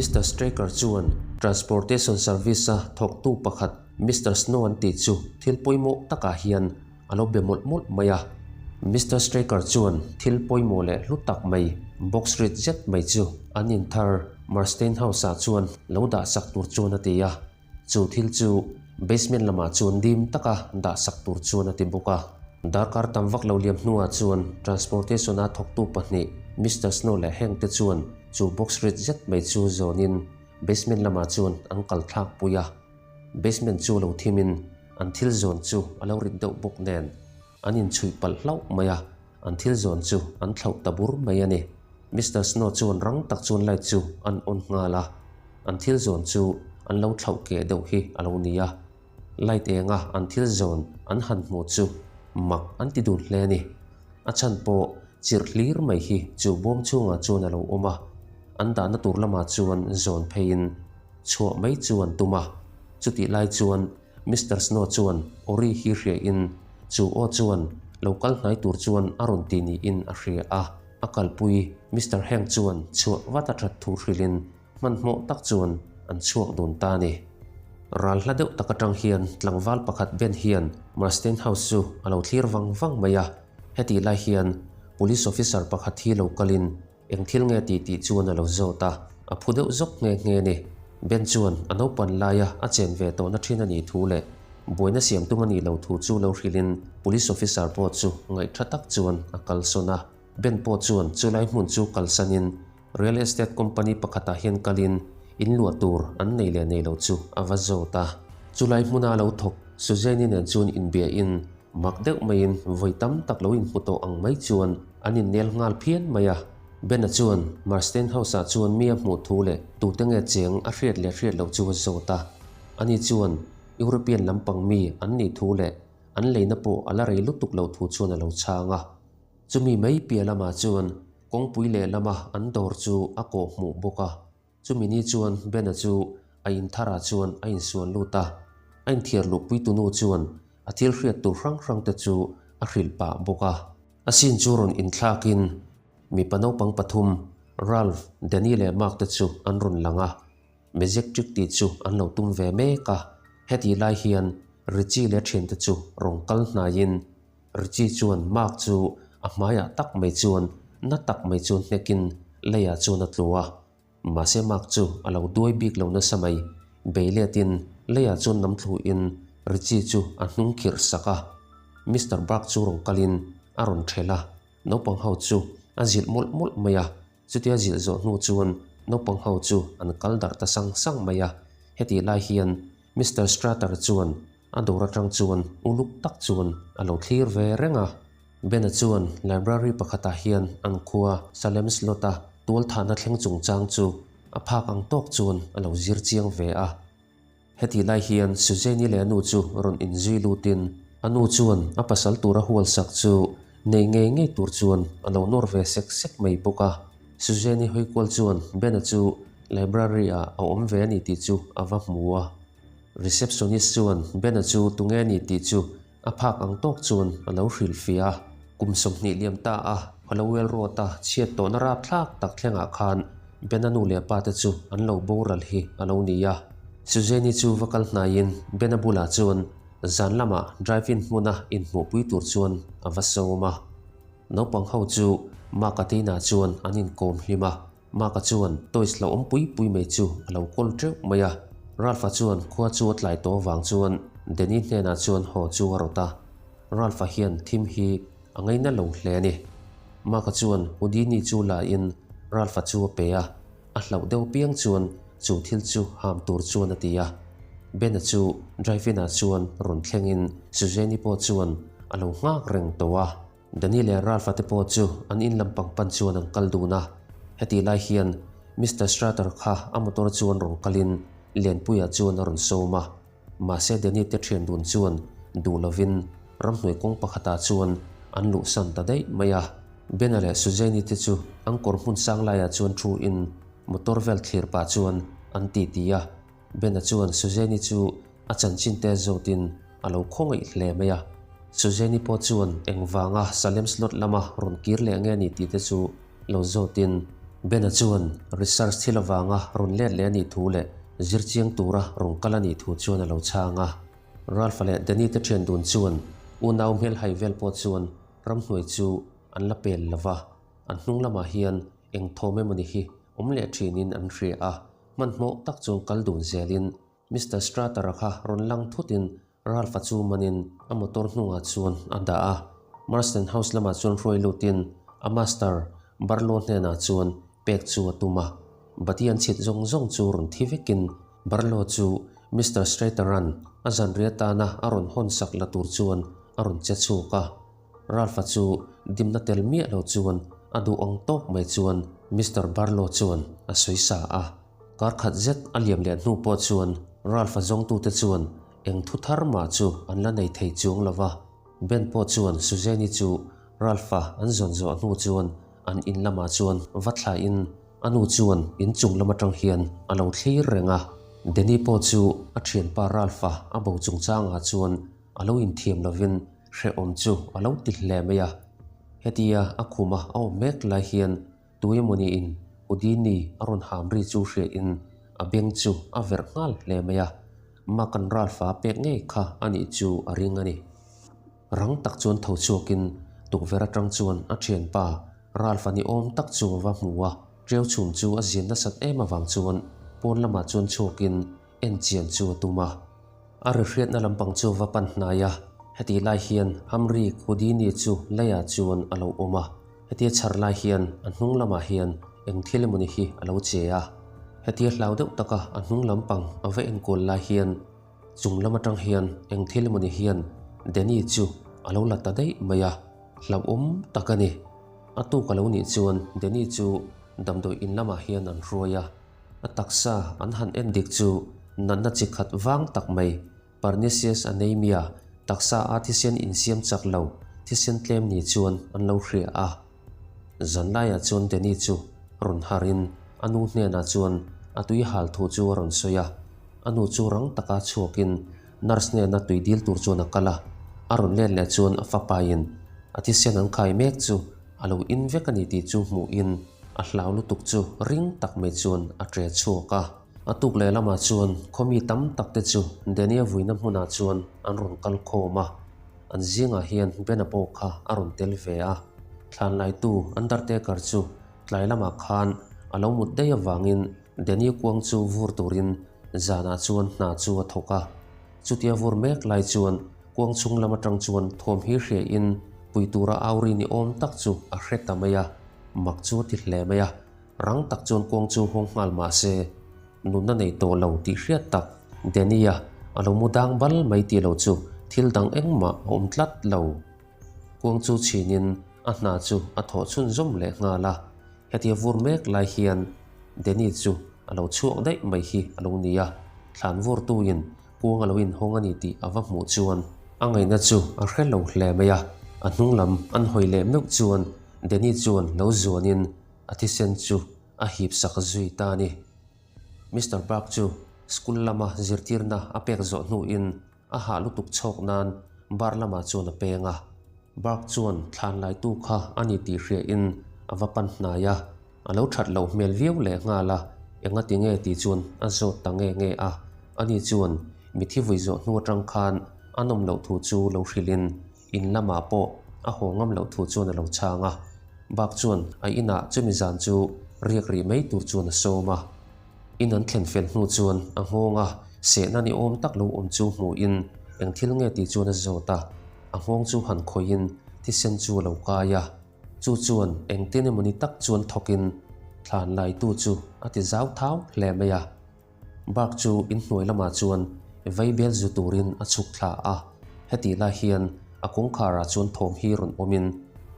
Mister Straker chuan Transportation Service-a thawktu pakhat Mister Snow an tih chu thil pawimawh takah hian a lo be mawlh mawlh mai a. Mister Straker chuan thil pawimawh leh hlu tak mai box rit zet mai chu an inthar Marstein House-ah chuan lo dah sak tur chuan a ti a. Chu thil chu basement lamah chuan dim taka dah sak tur chuan a ti bawk a. Darkar tam vak lo liam hnuah chuan transportation-a thawktu pahnih Mister Snow leh Hank te chuan chu box rit zet mai chu zawnin basement lamah chuan an kal thlak pui a. Basement chu lo thimin an thil zawn chu a lo rit deuh bawk nen an inchhuih palh hlauh mai a, an thil zawn chu an thlauh ta bur mai a ni. Mister Snow chuan rang tak chuan light chu an on nghal a, an thil zawn chu an lo thlauh keh deuh hi a lo ni a. Light enga an thil zawn an han hmuh chu mak an ti dun hle a ni. A chhan pawh chirh hlir mai hi chu bawm chhungah chuan a lo awm a, an dahna tur lamah chuan zawn pheiin chhuah mai chu an tum a. Chutih lai chuan Mister Snow chuan Ori hi hria in chu aw chuan lo kal hnai tur chuan a rawn ti niin a hria a, a kalpui Mister Hank chuan chhuah vat a that thu hrilhin hmanhmawh tak chuan an chhuak dun ta a ni. Ral hla deuh tak atang hian tlangval pakhat Ben hian Marstein House chu a lo thlir vang vang mai a, hetih lai hian Police officer pakhat hi lo kalin Eng thil nge tih tih chuan a lo zawt a, a phu deuh zawk nghe nghe a ni. Ben chuan a naupan laia a chen ve tawhna thin a nih thu leh buaina siam tum a nih lo thu chu lo hrilhin Police officer pawh chu ngaihtha tak chuan a kalsawn a. Ben pawh chuan chulai hmun chu kalsanin Real Estate company pakhatah hian kalin in luah tur an nei leh nei lo chu a va zawt a. Chulai hmuna a lo thawk Suzanne-i nen chuan inbiahin Mak deuh maiin vawi tam tak lo inhmu tawh ang mai chuan an innel nghal phian mai a. Ben-a chuan Marstein House-ah chuan mi a hmuh thu leh tute nge cheng a hriat leh hriat loh chu a zawt a. Ani chuan European lampang mi an nih thu leh an leina pawh a la rei lutuk loh thu chuan a lo chhang a. Chumi mai piah lamah chuan kawngpui lehlama an dawr chu a kawh hmuh bawk a. Chumi ni chuan Ben-a chu a intharah chuan a insuan lut a, a inthiar luhpui tunu chuan a thil hriat tur hrang hrang te chu a hrilh pah bawk a. A sin chu rawn inthlakin mipa naupang pathum Ralph, Danny leh Mark te chu an rawn lang a, magic trick tih chu an lo tum ve mek a. Hetih lai hian Richie leh a thiante chu rawn kal hnaiin Richie chuan Mark chu a hmaiah tak mai chuan na tak mai chuan hnekin leiah chuan a tlu a. Mahse Mark chu a lo duai bik lo nasa mai. Beiletin leiah chuan nam thluin Richie chu a hnung khirh sak a. Mister Bark chu rawn kalin a rawn ṭhelh a, naupang ho chu a zilh mawlh mawlh mai a. Chutia zilh zawh hnu chuan naupang ho chu an kal darh ta sang sang mai a. Hetih lai hian Mister Strater chuan A dawr atang chuan uluk tak chuan a lo thlir ve reng a. Ben-a chuan library pakhatah hian an khua Salem Slot-a tualthahna thleng chungchang chu a phak ang tawk chuan a lo zir chiang ve a. Hetih lai hian Suzanne-i leh a nu chu rawn inzui lutin a nu chuan a pasal tura hualsak chu nei ngei ngei tur chuan a lo nawr ve sek sek mai bawk a. Suzanne-i hawikual chuan Ben-a chu library-ah a awm ve a ni tih chu a va hmu a. Receptionist chuan Ben-a chu tunge a ni tih chu a phak ang tawk chuan a lo hrilhfiah a. Kum 20 liam ta a, Hollowell Road-a chhiat tawhna rapthlak tak thlengah khan Ben-a nu leh pa te chu an lo boral hi a lo ni a. Suzanne-i chu va kal hnaiin Ben-a bulah chuan zan lamah drive-in hmuna inhmuhpui tur chuan a va sawm a. Naupang ho chu Mark-a te inah chuan an inkawm hlim a. Mark-a chuan toys lo awm pui pui mai chu a lo kawl teuh mai a. Ralph-a chuan khua chu a tlai tawh avang chuan Danny hnenah chuan haw chu a rawt a. Ralph-a hian thim hi a ngaina lo hle a ni. Mark-a chuan Houdini chu la in Ralph-a chu a pe a, a hlauh deuh piang chuan chu thil chu ham tur chuan a ti a. Ben-a chu drive-in-ah chuan rawn thlengin Suzanne-i pawh chuan a lo nghak reng tawh a. Danny leh Ralph-a te pawh chu an in lampang pan chuan an kal dun a. Hetih lai hian Mister Strater kha a motor chuan rawn kalin Lianpuia chuan a rawn sawm a. Mahse Danny te thian dun chuan duh lovin ramhnuai kawng pakhatah chuan an luhsan ta daih mai a. Ben-a leh Suzanne-i te chu an kawr hmun sang laiah chuan thu in motor vel thlir pah chuan an titi a. Ben-a chuan Suzanne-i chu a chanchin te zawtin a lo khawngaih hle mai a. Suzanne-i pawh chuan engvanga Salem Slot lama rawn kir leh nge ni tih te chu lo zawtin Bena chuan research thil avanga rawn let leh a nih thu leh zirchiang tura rawn kal a nih thu chuan a lo chhang a. Ralph-a leh Danny te thian dun chuan unau hmelhai vel pawh chuan ramhnuai chu an la pel lo va, an hnung lamah hian eng thawm emawni hi awm leh thinin an hria a, hmanhmawh tak chuan kal dun zelin Mister Strater-a kha rawn lang thutin Ralph-a chu manin a motor hnungah chuan a dah a. Marsden House lamah chuan hruai lutin a master Barlow hnenah chuan pek chu a tum a. Bati an chhit zawng zawng chu rawn thi vekin Barlow chu Mister Strater-a'n a zanriah tana a rawn hawn sak la tur chuan a rawn che chhuak a. Ralph-a chu dimna tel miah lo chuan a duh ang tawk mai chuan Mister Barlow chuan a sawi sa a. Kar khat zet a liam leh hnu pawh chuan Ralph-a zawngtute chuan eng thu thar mah chu an la nei thei chuang lo va. Ben pawh chuan Suzanne-i chu Ralph-a an zawn zawh hnu chuan an in lamah chuan va thlahin a nu chuan in chung lam atang hian a lo thlir reng a. Danny pawh chu a thianpa Ralph-a a bo chungchangah chuan a lo inthiam lovin hrehawm chu a lo ti hle mai a. Hetia a khuma a awm mek lai hian Tuemawni in Houdini a rawn ham ri chu hria in a beng chu a verh nghal hle mai a, Mark an Ralph-a pek ngei kha a nih chu a ring a ni. Rang tak chuan tho chhuak in tukverh atang chuan a thianpa Ralph-a ni awm tak chu a va hmu a, ṭeu chhum chu a zin nasat em avang chuan pawn lamah chuan chhuak in en chian chu a tum a. A ri hriatna lampang chu va pan hnai a, hetih lai hian Hamri Houdini chu leiah chuan a lo awm a. Hetia chhar lai hian a hnung lamah hian eng thil emawni hi a lo che a. Hetia hlau deuh taka a hnung lampang a va enkawl lai hian chung lam atang hian eng thil emawni hian Danny chu a lo la ta daih mai a, hlauhawm tak a ni. A tuk a lo nih chuan Danny chu damdawi in lamah hian an hruai a. A taksa an han en dik chu natna chi khat vang tak mai, pernicious anaemia, taksa a thisen insiam chak lo, thisen tlem ni chuan an lo hria a. Zanlaiah chuan Danny chu rawn harin a nu hnenah chuan a tui hal thu chu a rawn sawi a. A nu chu rang taka chhuakin nurse hnena tui dil tur chuan a kal a. A rawn let leh chuan a fapain a thisen an khai mek chu a lo in vek a ni tih chu hmuhin A hlau lutuk chu ring tak mai chuan a ṭe chhuak a. A tuk leh lamah chuan khawmi tam tak te chu Dania vuina hmunah chuan an rawn kal khawm a. An zingah hian Bena pawh kha a rawn tel ve a. Thlan laitu Undertaker chu tlai lamah khan a lo mut daih avangin Dania kuang chu vur turin zanah chuan hna chu a thawk a. Chutia vur mek lai chuan kuang chhung lam atang chuan thawm hi hriain pui tura au ri ni awm tak chu a hre ta mai a. Mak chu a ti hle mai a, rang tak chuan kawng chu hawng nghal mah se, nunna nei tawh lo tih hriat tak Danny-a a lo mu dang bal mai tih lo chu thil dang engmah a awm tlat lo. Kuang chu chhinin a hna chu a thawh chhunzawm leh nghal a, hetia vur mek lai hian Danny chu a lo chhuak daih mai hi a lo ni a, thlan vurtuin Kuang a lo inhawng a ni tih a va hmuh chuan a ngaihna chu a hre lo hle mai a, a hnung lam an hawi leh meuh chuan Danny chuan lo zuanin a thisen chu a hip sak zui ta a ni. Mister Park chu school lama zirtirna a pek zawh hnuin a hah lutuk chhawk nan bar lamah chuan a peng a. Bark chuan thlan laitu kha a ni tih hriain a va pan hnai a. A lo that loh hmel viau leh nghal a, enga ti nge tih chuan a zawt ta nge nge a. Ani chuan mithi vui zawh hnu atang khan a nawm loh thu chu lo hrilhin in lamah pawh a haw ngam loh thu chuan a lo chhang a. Bak chuan a inah chumi zan chu riak rih mai tur chuan a sawm a. In an thlen fel hnu chuan a nghawng a, sehna ni awm tak lo awm chu hmuhin eng thil nge tih chuan a zawt a. A nghawng chu han khawihin thisen chu a lo kai a. Chu chuan engtin emawni tak chuan thawkin thlan laitu chu a ti zau thau hle mai a. Bak chu inhnuai lamah chuan vaibel zu turin a chhuk thla a. Hetih lai hian a kawngkharah chuan thawm hi rawn awmin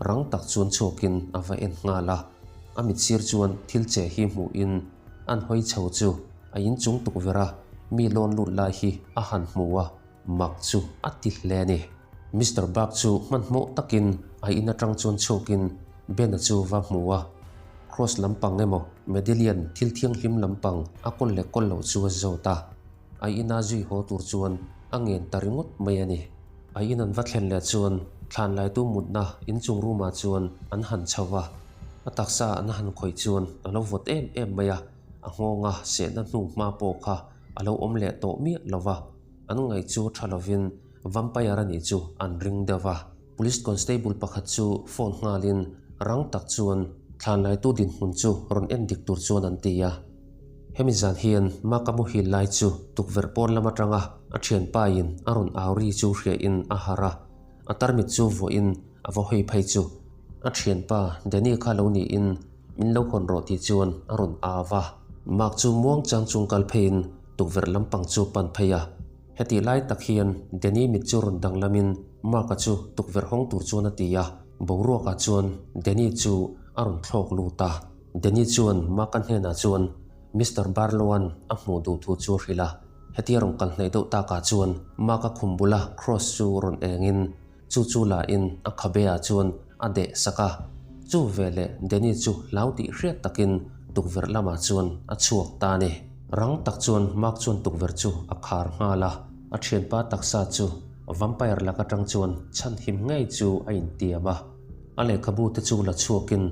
rang tak chuan chhuakin a va en nghal a. A mitsir chuan thil che hi hmuhin an hawi chho chu a inchung tukverh a mi lawn lut lai hi a han hmu a. Mak chu a ti hle a ni. Mister Burke chu hmanhmawh takin a in atang chuan chhuakin Ben-a chu va hmu a. Cross lampang emaw medallion thil thianghlim lampang a kawl leh kawl loh chu a zawt a. A ina zui haw tur chuan a ngen ta ringawt mai a ni. A in an va thlen leh chuan thlan laitu mutna inchung room ah chuan an han chho va. A taksa an han khawih chuan a lo vawt em em mai a, a nghawnga sehna hnu hma pawh kha a lo awm leh tawh miah lo va, an ngaih chu tha lovin vampire a nih chu an ring deuh va. Police constable pakhat chu phone nghalin rang tak chuan thlanlaitu dinhmun chu rawn en dik tur chuan an ti a. Hemi zan hian Maka muhil lai chu tukverh pawn lam atanga a thianpain a rawn au ri chu hriain a harh a, a tarmit chu vuahin a va hawi phei chu a thianpa Danny kha lo niin min lo hawn rawh tih chuan a rawn au va. Mark chu muangchang chung kal pheiin tukverh lampang chu pan phei a. Hetih lai tak hian Danny mit chu rawn danglamin Mark-a chu tukverh hawng tur chuan a ti a, boruakah chuan Danny chu a rawn thlawk lut a. Danny chuan Mark-a hnenah chuan Mister Barlow-a'n a hmuh duh thu chu a hrilh a. Hetia rawn kal hnaih deuh takah chuan Mark-a khum bula cross chu rawn engin chu chu lahin a khabe-ah chuan a deh sak a. Chu veleh Danny chu hlau tih hriat takin tukverh lamah chuan a chhuak ta a ni. Rang tak chuan Mark chuan tukverh chu a khar nghal a, a thianpa taksa chu vampire lak atang chuan chhanhim ngei chu a intiam a. A lehkhabu te chu la chhuakin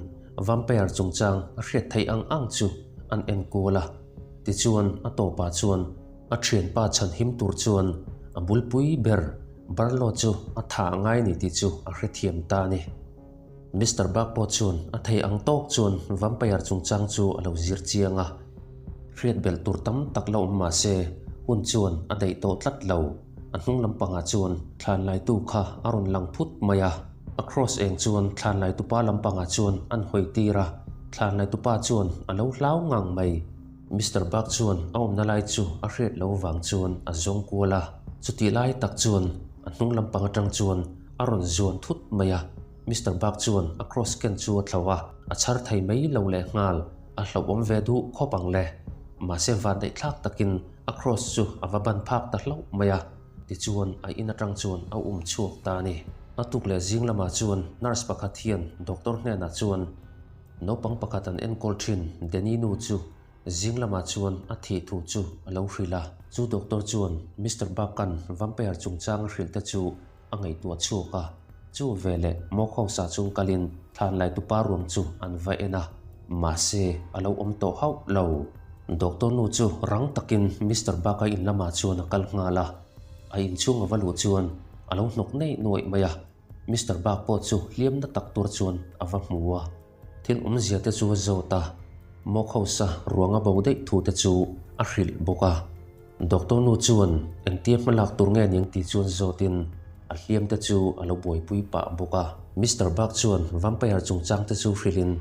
vampire chungchang a hriat theih ang ang chu an enkual a. Tichuan a tawpah chuan a thianpa chhanhim tur chuan a bulpui ber Barlow chu a tha ngai ni tih chu a hrethiam ta a ni. Mister Buck pawh chuan a thei ang tawk chuan vampire chungchang chu a lo zir chiang a. Hriat belh tur tam tak la awm mah se hun chuan a daih tawh tlat lo. A hnung lampangah chuan thlanlaitu kha a rawn lang phut mai a. A cross eng chuan thlanlaitupa lampangah chuan an hawi tir a, thlanlaitupa chuan a lo hlau ngang mai. Mister Buck chuan a awmna lai chu a hriat lo vang chuan a zawng kual a. Chutih lai tak chuan a hnung lampang atang chuan a rawn zuan thut mai a. Mister Buck chuan a cross ken chu a thlo a, a chhar thei mai lo leh nghal. A hlauhawm ve duh khawp ang le. Mahse vanneih thlak takin a cross chu a va ban phak ta hlauh mai a. Tichuan a in atang chuan a um chhuak ta a ni. A tuk leh zing lamah chuan nurse pakhat hian doctor hnenah chuan Naupang pakhat an enkawl thin Danny nu chu zing lamah chuan a thih thu chu a lo hrilh a. Chu doctor chuan Mister Buck-a'n vampire chungchang a hrilh te chu a ngaihtuah chhuak a. Chu veleh Mock House-ah chung kalin thlanlaitupa ruang chu an va en a, mahse a lo awm tawh hauh lo. Doctor nu chu rang takin Mister Buck-a in lamah chuan a kal nghal a. A inchhung a va luh chuan a lo hnawk neih nuaih mai a. Mister Bak pawh chu hliamna tak tur chuan a va hmu a, thil awmzia te chu a zawt a, Mock House-a ruang a bo daih thu te chu a hrilh bawk a. Doctor nu chuan engtia hmalak tur nge ning tih chuan zawtin a hliam te chu a lo buaipui pah bawk a. Mister Bak chuan vampire chungchang te chu hrilhin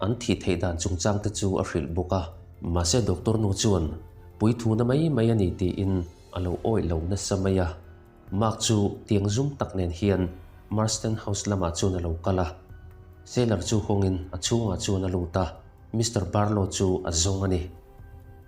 an thih theih dan chungchang te chu a hrilh bawk a. Mahse doctor nu chuan puithuna mai mai a ni tiin a lo awih lo nasa mai a. Mark chu tiang zum tak nen hian Marston House lamah chuan a lo kal a. Cellar chu hawngin a chhungah chuan a lut a, Mister Barlow chu a zawng a ni.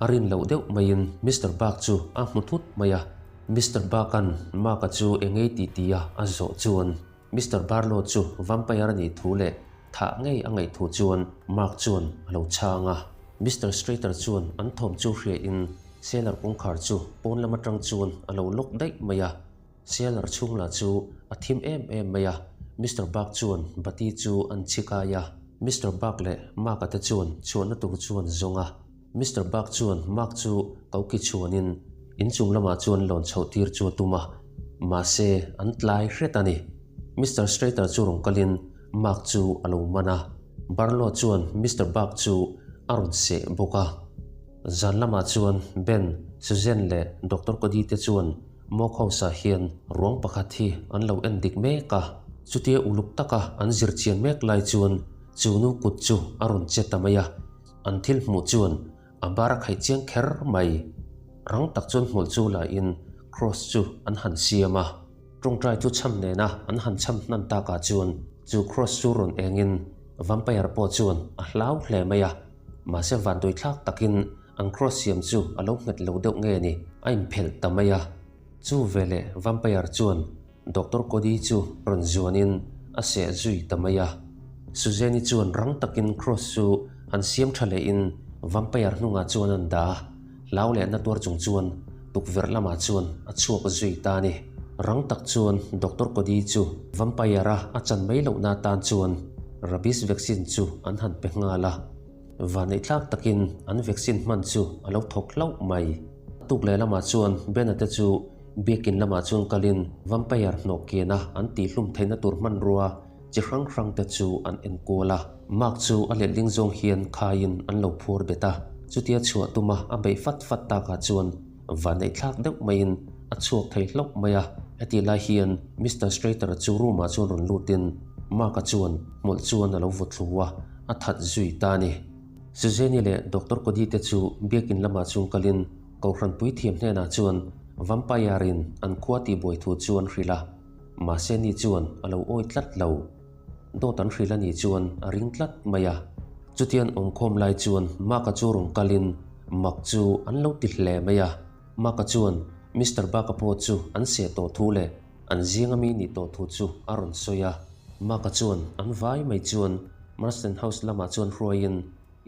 A rin loh deuh maiin Mister Buck chu a hmu thut mai a. Mister Buck-a'n Mark-a chu engei tih tia a zawh chuan Mister Barlow chu vampire a nih thu leh thah ngei a ngaih thu chuan Mark chuan a lo chhang a. Mister Strater chuan an thawm chu hriain Cellar kawngkhar chu pawn lam atang chuan a lo lock daih mai a, cellar chhung lah chu a thim em em mai a, Mister Buck chuan bati chu an chhi kai a, Mister Buck leh Mark-a te chuan chhuahna tur chuan zawng a, Mister Buck chuan Mark chu ko ki chhuanin inchung lamah chuan lawn chhoh tir chu a tum a, mahse an tlai hret a ni. Mister Strater chu rawn kalin Mark chu a lo man a, Barlow chuan Mister Buck chu a rawn seh bawk a. Zan lamah chuan Ben, Suzanne leh Doctor Cody te chuan Mock House-ah hian ruang pakhat hi an lo en dik mek a. Chutia uluk taka an zir chian mek lai chuan chu nu kut chu a rawn che ta mai a, an thil hmuh chuan a bar a khaih chiang kher mai. Rang tak chuan hmawlh chu lahin cross chu an han siam a. Tawngtai chu chham nena an han chham hnan takah chuan chu cross chu rawn engin vampire pawh chuan a hlau hle mai a. Mahse vanduai thlak takin an cross siam chu a lo nghet lo deuh nge ni, a inphelh ta mai a. Chu veleh vampire chuan Doctor Cody chu rawn zuanin a seh zui ta mai a. Suzanne-i chuan rang takin cross chu han siam tha lehin vampire hnungah chuan an dah a, hlau leh na tuar chung chuan tukverh lamah chuan a chhuak zui ta a ni. Rang tak chuan Doctor Cody chu vampire-a a chan mai lohna atan chuan. Rabies vaccine chu an han pe nghal a. Vaneihthlak takin an vaccine hman chu a lo thawk hlauh mai. A tuk leh lamah chuan Bena te chu biakin lamah chuan kalin vampire hnawh kiana an tihhlum theihna tur hmanrua chi hrang hrang te chu an enkual a. Mark chu a letling zawng hian khaiin an lo phuar bet a. Chutia chhuah tuma a beih fat fat takah chuan vaneihthlak deuh maiin a chhuak thei hlauh mai a. Hetih lai hian Mister Strater chu room ah chuan rawn lutin Mark-a chuan hmawlh chuan a lo vaw thlu a. A that zui ta a ni. Suzanne-i leh Doctor Cody te chu biakin lamah chuan kalin Kohhran puithiam hnenah chuan Vampire-in an khua tihbuai thu chu an hrilh a, mahse ni chuan a lo awi tlat lo. Dawt an hrilh a nih chuan a ring tlat mai a. Chutian awmkhawm lai chuan Mark-a chu rawn kalin mak chu an lo ti hle mai a. Mark-a chuan Mister Buck-a pawh chu an seh tawh thu leh an zinga mi nih tawh thu chu a rawn sawi a. Mark-a chuan an vai mai chuan Marsden House lamah chuan hruaiin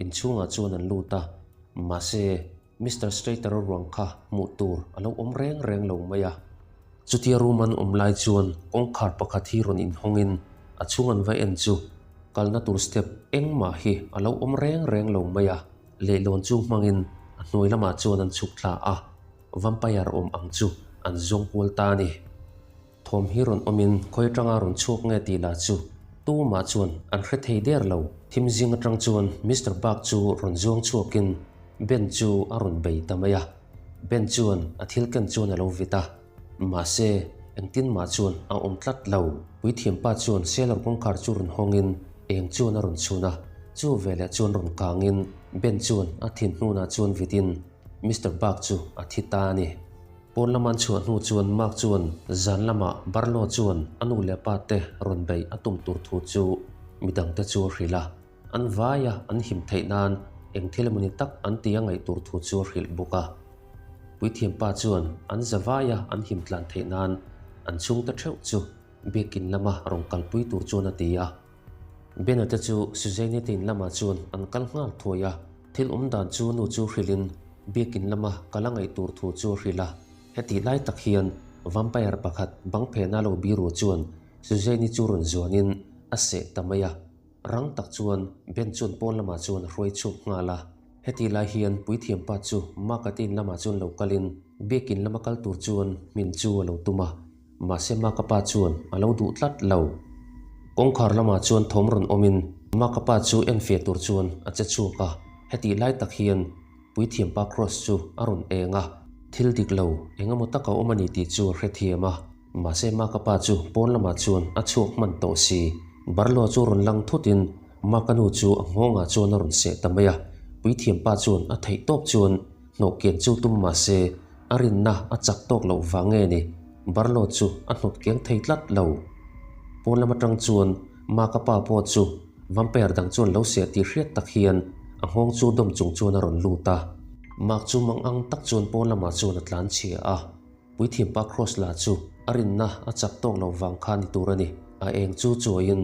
inchhungah chuan an lut a, mahse Mister Strater-a ruang kha hmuh tur a lo awm reng reng lo mai a. Chutia room an awm lai chuan kawngkhar pakhat hi rawn inhawngin a chhung an va en chu kalna tur step engmah hi a lo awm reng reng lo mai a, leihlawn chu hmangin a hnuai lamah chuan an chhuk thla a, vampire awm ang chu an zawng kual ta a ni. Thawm hi rawn awmin khawi atanga rawn chhuak nge tih lah chu tumah chuan an hre thei der lo. Thim zing atang chuan Mister Park chu rawn zuang chhuakin Ben chu a rawn bei ta mai a. Ben chuan a thil ken chuan a lo vit a, mahse engtin mah chuan a awm tlat lo. Puithiampa chuan cellar kawngkhar chu rawn hawngin eng chuan a rawn chhun a, chu veleh chuan rawn kangin Ben chuan a thin hnunah chuan vitin Mister Park chu a thi ta a ni. Pawn lama an chhuah hnu chuan Mark chuan zan lamah Barlow chuan a nu leh pa te rawn beih a tum tur thu chu midangte chu a hrilh a, an vaia an him theih nan eng thil emawni tak an ti a ngaih tur thu chu a hrilh bawk a. Puithiam pa chuan an za vaia an him tlan theih nan an chhungte theuh chu biakin lama rawn kalpui tur chuan a ti a. Bena te chu Suzanne te in lamah chuan an kal nghal thuai a, thil awm dan chu nu chu hrilhin biakin lama kal a ngaih tur thu chu a hrilh a. Hetih lai tak hian vampire pakhat bang phena lo biru chuan Suzanne chu rawn zuanin a seh ta mai a, rang tak chuan Ben chuan pawn lamah chuan a hruai chhuak nghal a. Hetih lai hian puithiam pa chu Mark-a te in lamah chuan lo kalin biakin lama kal tur chuan hmin chu a lo tum a. Mahse Maka pa chuan a lo duh tlat lo. Kawngkhar lamah chuan thawm rawn awmin Maka pa chu enfiah tur chuan a che chhuak a, hetih lai tak hian Puithiam pa Cross chu a rawn eng a, thil dik lo eng emaw tak a awm a ni tih chu a hrethiam a, mahse Maka pa chu pawn lamah chuan a chhuak hman tawh si. Barlow chu rawn lang thutin Maka nu chu a nghawngah chuan a rawn seh ta mai a, Puithiam pa chuan a theih tawp chuan hnawh kian chu tum mahse A rinna a chak tawk loh vang nge ni, Barlow chu a hnawt keng thei tlat lo. Pawn lam atang chuan Maka pa pawh chu vampire dang chuan lo seh tih hriat tak hian a nghawng chu dawm chung chuan a rawn lut a. Mark chu mang ang tak chuan pawn lamah chuan a tlan chhia a, Puithiam pa Cross lah chu a rinna a chak tawk loh vang kha ni tur a ni. A eng chu chuaiin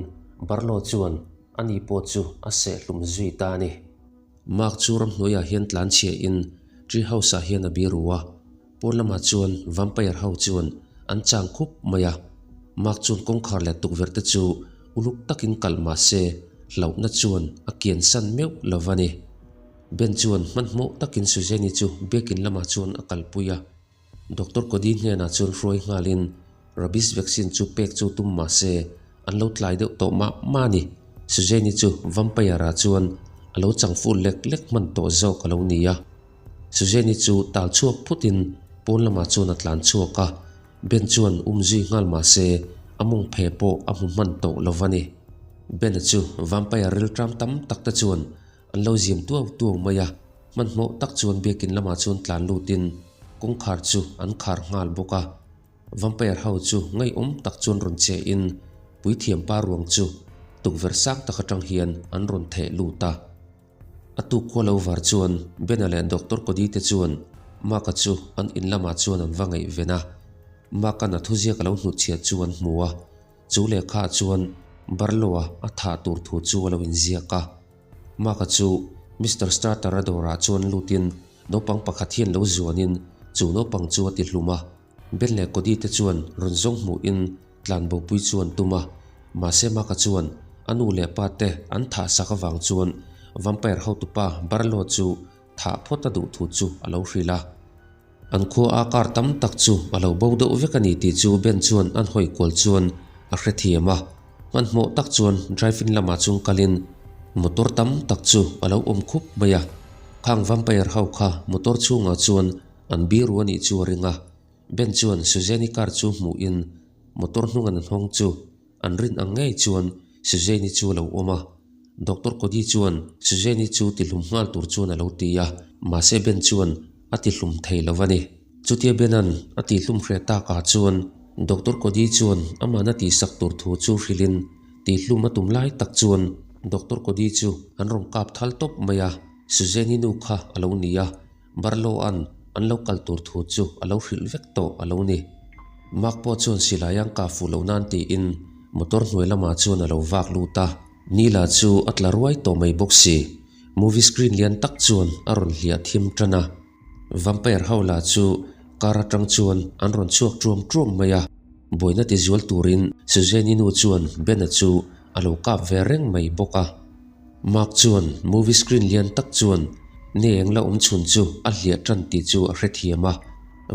Barlow chuan ani pawh chu a seh hlum zui ta a ni. Mark chu ramhnuaiah hian tlan chhia in tree house ah hian a biru a, pawn lamah chuan vampire ho chuan an chang khup mai a. Mark chuan kawngkhar leh tukverh te chu uluk takin kalh mah se hlauhna chuan a kian san meuh lo va ni. Ben chuan hmanhmawh takin Suzanne-i chu biakin lamah chuan a kalpui a. Doctor Cody hnenah chuan hruai nghalin rabies vaccine chu pek chu tum mah se an lo tlai deuh tawh mah mah a ni. Suzanne-i chu vampire ah chuan a lo chang fuh lek lek hman tawh zawk a lo ni a. Suzanne-i chu tal chhuak phutin pawn lamah chuan a tlan chhuak a, Ben chuan um zui nghal mah se a mawng phe pawh a hmu hman tawh lo va ni. Ben-a chu vampire rilṭam tam tak te chuan An lo ziam tuau tuau mai a, hmanhmawh tak chuan biakin lamah chuan tlan lutin kawngkhar chu an khar nghal bawk a. Vampire ho chu ngaihawm tak chuan rawn che in puithiam pa ruang chu tukverh sang tak atang hian an rawn theh lut a. A tuk khua lo var chuan Bena leh Doctor Cody te chuan Mark-a chu an in lamah chuan an va ngaihven a. Mark-a'n a thuziak a lo hnutchhiat chu an hmu a, chu lehkhaah chuan Barlow-a a thah tur thu chu a lo inziak a. Mark-a chu Mister Starter-a dawrah chuan lutin naupang pakhat hian lo zuanin chu naupang chu a ti hlum a. Ben leh Cody te chuan rawn zawng hmuhin tlanbopui chu an tum a, mahse Mark-a chuan A nu leh pa te an thah sak avang chuan vampire hotupa Barlow chu thah phawt a duh thu chu a lo hrilh a. An khua a kar tam tak chu a lo bo deuh vek a ni tih chu Ben chuan an hawi kual chuan a hrethiam a. Hmanhmawh tak chuan drive-in lamah chung kalin motor tam tak chu a lo awm khup mai a. Khang vampire ho kha motor chhungah chuan an biru a nih chu a ring a. Ben chuan Suzanne-i car chu hmuhin motor hnung an nghawng chu an rin ang ngei chuan Suzanne-i chu a lo awm a. Doctor Cody chuan Suzanne-i chu tihlum nghal tur chuan a lo ti a, mahse Ben chuan a tihlum thei lo a ni. Chutia Ben-a'n a tihlum hreh takah chuan Doctor Cody chuan amahna tihsak tur thu chu hrilhin tihlum a tum lai tak chuan Doctor Cody chu an rawn kap thal tawp mai a, Suzanne-i nu kha a lo ni a. Barlow-a'n an lo kal tur thu chu a lo hrilh vek tawh a lo ni. Mark pawh chuan silai ang kah fuh loh nan tiin motor hnuai lamah chuan a lo vak lut a. Nila chu a tla ruai tawh mai bawk si. Movie screen lian tak chuan a rawn hliah thim tan a. Vampire ho lah chu car atang chuan an rawn chhuak ṭuam ṭuam mai a. Buaina tizual turin Suzanne-i nu chuan Ben-a chu a lo kap ve reng mai bawk a. Mark chuan movie screen lian tak chuan ni eng la awm chhun chu a hliah tan tih chu a hrethiam a.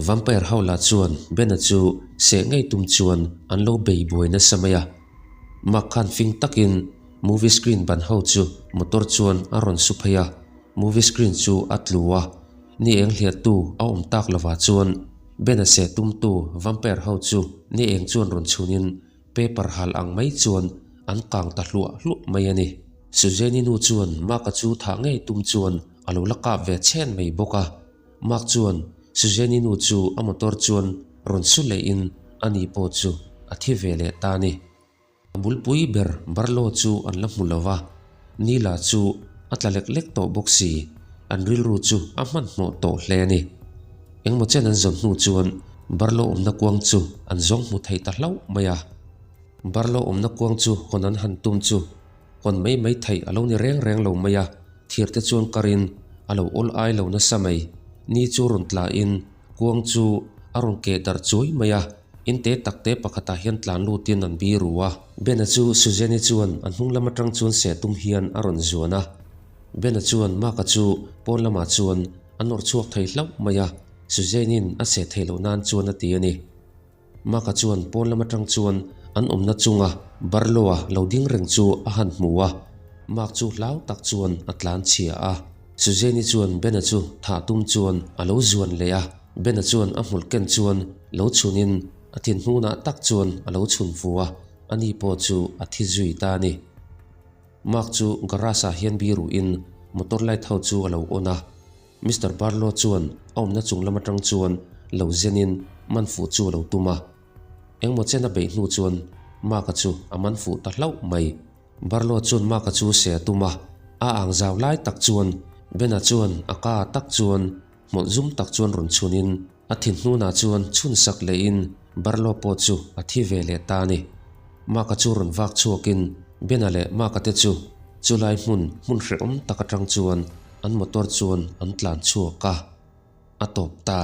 Vampire ho lah chuan Ben-a chu seh ngei tum chuan an lo bei buai nasa mai a. Mark khan fing takin movie screen ban ho chu motor chuan a rawn su phei a, movie screen chu a tlu a. Ni eng hliahtu a awm tak lovah chuan Ben-a seh tumtu vampire ho chu ni eng chuan rawn chhunin Paper hal ang mai chuan an kang ta hluah hluah mai a ni. Suzanne-i nu chuan Mark-a chu thah ngei tum chuan a lo la kap ve chhen mai bawk a. Mark chuan Suzanne-i nu chu a motor chuan rawn su lehin a ni pawh chu a thi ve leh ta a ni. A bulpui ber Barlow chu an la hmu lo va, Neil-a chu a tla lek lek tawh bawk si, an rilru chu a hmanhmawh tawh hle a ni. Engmaw chen an zawn hnu chuan Barlow awmna kuang chu an zawng hmu thei ta hlauh mai a. Barlow awmna kuang chu hawn an han tum chu hawn mai mai theih a lo ni reng reng lo mai a, thir te chuan karin a lo awl ai lo nasa mai. Ni chu rawn tlain kuang chu a rawn keh darh chuai mai a, in te tak te pakhatah hian tlan lutin an biru a. Bena chu Suzanne-i chuan a hnung lam atang chuan seh tum hian a rawn zuan a. Bena chuan Mark-a chu pawn lamah chuan A nawr chhuak thei hlauh mai a, Suzanne-in a seh theih loh nan chuan a ti a ni. Mark-a chuan pawn lam atang chuan an awmna chunga Barlow-a lo ding reng chu a han hmu a, Mark chu hlau tak chuan a tlan chhia a. Suzanne-i chuan Ben-a chu thah tum chuan a lo zuan leh a, Ben-a chuan a hmul ken chuan lo chhunin a thinhnunah tak chuan a lo chhun fu a, ani pawh chu a thi zui ta a ni. Mark chu garage ah hian biruhin motor light ho chu a lo on a, Mister Barlow chuan a awmna chung lam atang chuan lo zenin man fuh chu a lo tum a. Engmaw chen a beih hnu chuan Mark-a chu a man fuh ta hlauh mai. Barlow chuan Mark-a chu se a tum a, a ang zau lai tak chuan Ben-a chuan a ka tak chuan hmawlh zum tak chuan rawn chhunin A thinhnunah chuan chhun sak lehin Barlow pawh chu a thi ve leh ta a ni. Mark-a chu rawn vak chhuakin Ben-a leh Mark-a te chu chulai hmun hmun hrehawm tak atang chuan an motor chuan an tlan chhuak a, a tawp ta.